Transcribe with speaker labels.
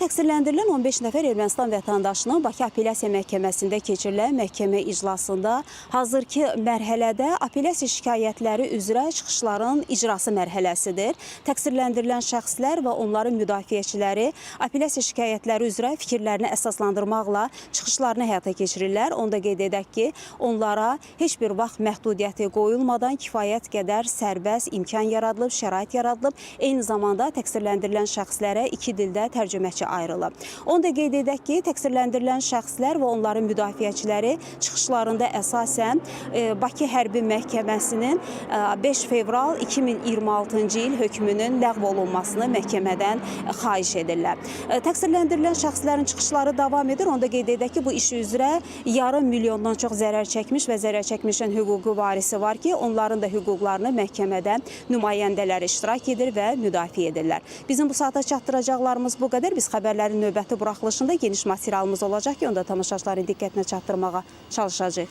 Speaker 1: Təqsirləndirilən 15 nəfər Ermənistan vətəndaşının Bakı Apellyasiya Məhkəməsində keçirilən məhkəmə iclasında hazırki mərhələdə apellyasiya şikayətləri üzrə çıxışların icrası mərhələsidir. Təqsirləndirilən şəxslər və onların müdafiəçiləri apellyasiya şikayətləri üzrə fikirlərini əsaslandırmaqla çıxışlarını həyata keçirirlər. Onu da qeyd edək ki, onlara heç bir vaxt məhdudiyyəti qoyulmadan kifayət qədər sərbəst imkan yaradılıb, şərait yaradılıb. Eyni zamanda təqsirləndirilən şəxslərə iki dildə tərcüməçi ayrılıb. Onu da qeyd edək ki, təqsirləndirilən şəxslər və onların müdafiəçiləri çıxışlarında əsasən Bakı Hərbi Məhkəməsinin 5 fevral 2026-cı il hökmünün ləğv olunmasını məhkəmədən xahiş edirlər. Təqsirləndirilən şəxslərin çıxışları davam edir. Onu da qeyd edək ki, bu iş üzrə yarım milyondan çox zərər çəkmiş və zərər çəkmişin hüquqi varisi var ki, onların da hüquqlarını məhkəmədə nümayəndələr iştirak edir və müdafiə edirlər. Bizim bu saata çatdıracaqlarımız bu qədər. Biz xəbərlərin növbəti buraxılışında geniş materialımız olacaq ki, onu da tamaşaçıların diqqətinə çatdırmağa çalışacağıq.